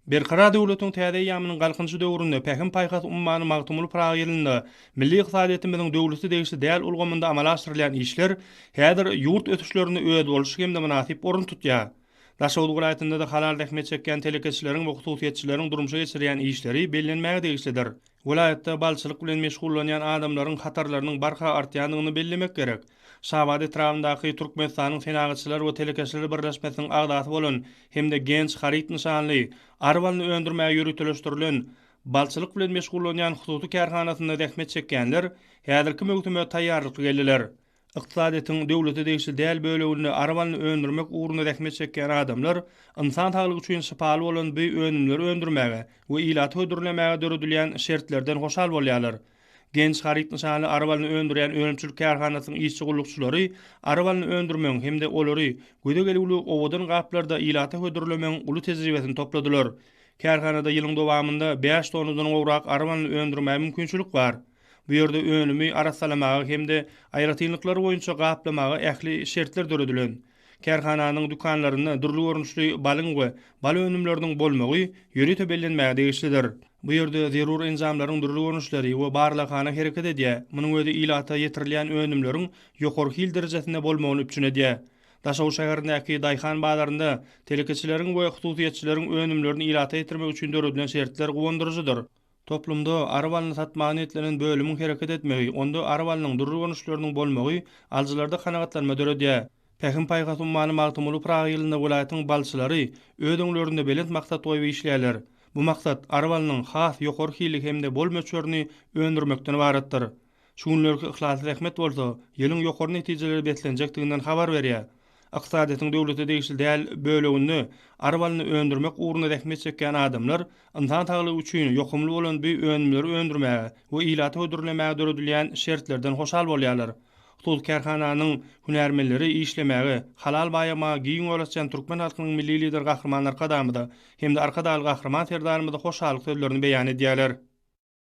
Berkarar döwletiň täze eýýamynyň Galkynyşy döwründe Pähim-paýhas ummany Magtymguly Pyragy ýylynda milli ykdysadyýetimiziň döwlete degişli däl ulgamynda amala aşyrylýan işler häzir ýurt ösüşlerinde özboluşly hem-de mynasyp orun tutýar. Daşoguz welaýatynda-da halal zähmet çekýän telekeçileriň we hususyýetçileriň durmuşa geçirýän işleri bellenmäge degişlidir. Welaýatda balçylyk bilen meşgullanýan adamlaryň hatarlarynyň barha artýandygyny bellemek gerek. Şabat etrabyndaky Türkmenistanyň Senagatçylar we telekeçiler birleşmesiniň agzasy bolan hem-de Genç haryt nyşanly ary balyny öndürmäge ýöriteleşdirilen balçylyk bilen meşgullanýan hususy kärhanasynda zähmet çekýänler häzirki möwsüme taýýarlykly geldiler. Ykdysadyýetiň döwlete degişli däl böleginde ary balyny öndürmek ugrunda zähmet çekýän adamlar ynsan saglygy üçin şypaly bolan bu önümleri öndürmäge we ilata hödürlemäge döredilýän şertlerden hoşal bolýarlar. Genç haryt nyşanly ary balyny öndürýän önümçilik kärhanasynyň işçi-gullukçylary ary balyny öndürmegiň hem-de olary göze gelüwli owadan gaplarda ilata hödürlemegiň uly tejribesini topladylar. Kärhanada ýylyň dowamynda bäş tonnadan gowrak ary balyny öndürmäge mümkinçilik bar. Bu ýerde önümi arassalamaga hem-de aýratynlyklary boýunça gaplamaga ähli şertler döredilen. Kärhananyň dükanlarynda dürli görnüşli balyň we bal önümleriniň bolmagy ýörite bellenmäge degişlidir. Bu ýerde zerur enjamlaryň dürli görnüşleri we barlaghana hereket edýär, munuň özi ilata ýetirilýän önümleriň ýokary hil derejesinde bolmagyny üpjün edýär. Daşoguz şäherindäki daýhan bazarynda telekeçileriň we hususyýetçileriň önümlerini ilata ýetirmek üçin döredilen şertler guwandyryjydyr. Toplumda ary balyny satmaga niýetlenen bölümiň hereket etmegi, onda ary balynyň dürli görnüşleriniň bolmagy alyjylarda kanagatlanma döredýär. Pähim-paýhas ummany Magtymguly Pyragy ýylynda welaýatyň balçylary öz öňlerinde belent maksat goýup işleýärler. Bu maksat ary balynyň has ýokary hilli hem-de bol möçberini öndürmekden ybaratdyr. Şu günlerki yhlasly zähmet bolsa, ýylyň ýokary netijelere beslenjekdiginden habar berýär. Ykdysadyýetiň döwlete degişli däl böleginde ary balyny öndürmek ugrunda zähmet çekýän adamlar ynsan saglygy üçin ýokumly bolan bu önümleri öndürmäge we ilata hödürlemäge döredilýän şertlerden hoşal bolýarlar. Hususy kärhananyň hünärmenleri işlemäge, halal baýamaga giň ýol açýan türkmen halkynyň Milli Lideri Gahryman Arkadagymyza hem-de Arkadagly Gahryman Serdarymyza hoşallyk sözlerini beýan edýärler.